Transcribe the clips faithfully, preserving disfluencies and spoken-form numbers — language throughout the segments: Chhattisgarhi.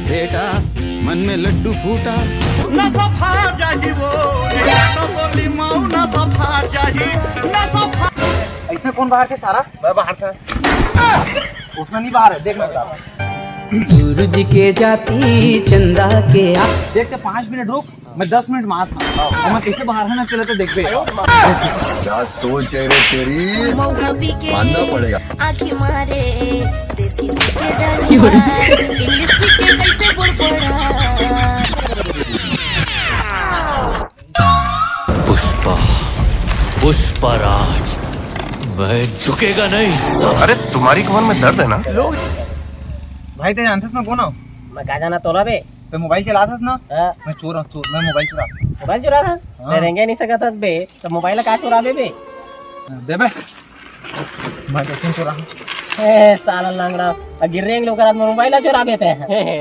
बेटा, मन में लड्डू फूटा। नसा फाट जाही वो, रे काका बोली माऊ, नसा फाट जाही, नसा फाट। इसमें कौन बाहर थे सारा? मैं बाहर था। उसमें नहीं बाहर है, देख मैं बता। सूरज के जाती चंदा के आ। देख तो पाँच मिनट रुक, मैं दस मिनट मार था। और मैं कैसे बाहर है ना, चले तो देख बे। क्या सोच है रे तेरी? मौका पी के मानना पड़ेगा। आँखी मारे, देसी के डरुआ, इंग्लिश के कैसे बुड़बुड़ा। पुष्पा, पुष्पराज, मैं झुकेगा नहीं साला। अरे तुम्हारी कमर में दर्द है ना? भाई, ते जानथस मैं कौन हूँ? मैं का जाना तोला बे? ते मोबाइल चलाथस ना? हाँ। मैं चोर हूँ, चोर। मैं मोबाइल चुरा। मोबाइल चुरा था? हाँ। ते रेंगे नहीं सकत हस बे, तो मोबाइल का चुराबे बे? दे बे। मैं कैसे चुरा? ए, साला लंगड़ा, अगर रेंग लो करत मोबाइल चुराबे ते।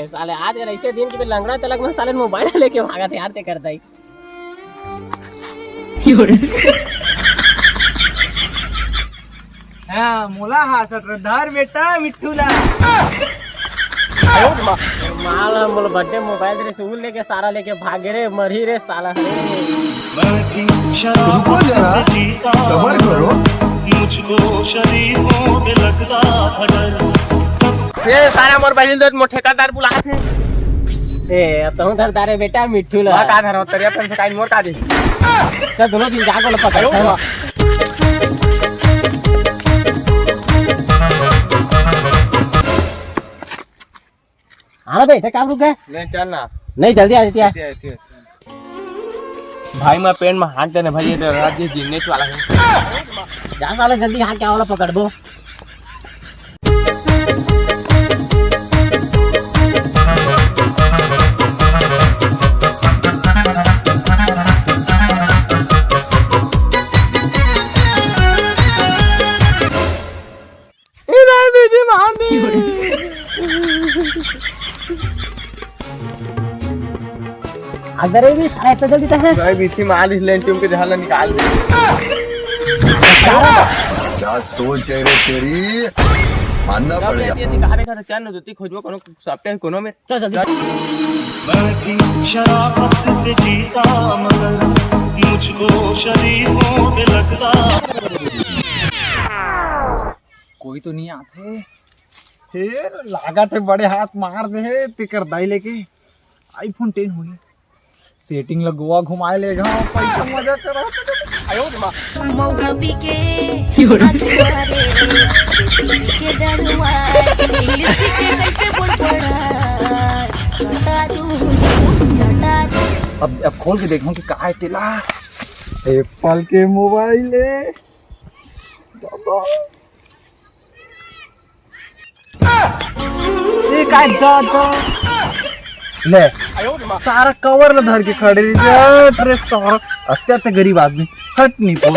साले आज अगर ऐसे दिन की भी लंगड़ा तलक में साले मोबाइल लेके भागत यार ते करता ही। हाँ, मोला हासत रह, धर बेटा मिट्ठू ला। माल हम बोलो बर्थडे मोबाइल रे, सूल लेके सारा लेके भागे रे, मरी रे साला। रुको जरा, सबर करो। मुझको शरीफों पे लगता था डर। ए, सारा मोर बहिन दोस्त मोर ठेकेदार बुलाथे। ए, अब तहूँ धर तारे बेटा मिट्ठू ला। का धरो तरिया पे से काई मोर का दे। चल दोनों दिन जागो ला पकड़। हाँ बे, ते काम रुक गए? नहीं, चल ना। नहीं, जल्दी आ जाती है। ठीक है, ठीक है। भाई, मैं पेंट में हाथ देने भाई, ये तो रात ये गिरने वाला है। जा साला, जल्दी हाथ क्या वाला पकड़ दो। ए, नहीं, बीजी मार दे। अगर ये भी साला इतना जल्दी तो है। भाई, बीसी मार इस लेन टीम के जहां निकाल दे। क्या सोच है रे तेरी? मानना पड़ेगा। ये निकाले का क्या नजती खोजबो कोनो सॉफ्टवेयर कोनो में। चल जल्दी। मैं भी शराफत से जीता मगर मुझको शरीफों से लगता। कोई तो नहीं आते। हे, लागत हे बड़े हाथ मार दे हे, तेकर दाई लेके iPhone ten होही। Setting ला गोवा घुमाए लेगा, पैसा मजा करा। मौका पी के, क्यों रे? हाथ मारे, पी के डरुआ, इंग्लिश पी के कैसे बोल पड़ा? चटा दू, चटा दू। अब, अब खोल के देखूं कि कहाँ है तेला। Apple के मोबाइल है। दादा। ए, काय दादा? ले, सारा कवर ला धर के खड़े रही जा, अरे सारा अत्या ते गरीब आदमी, हट नहीं पो।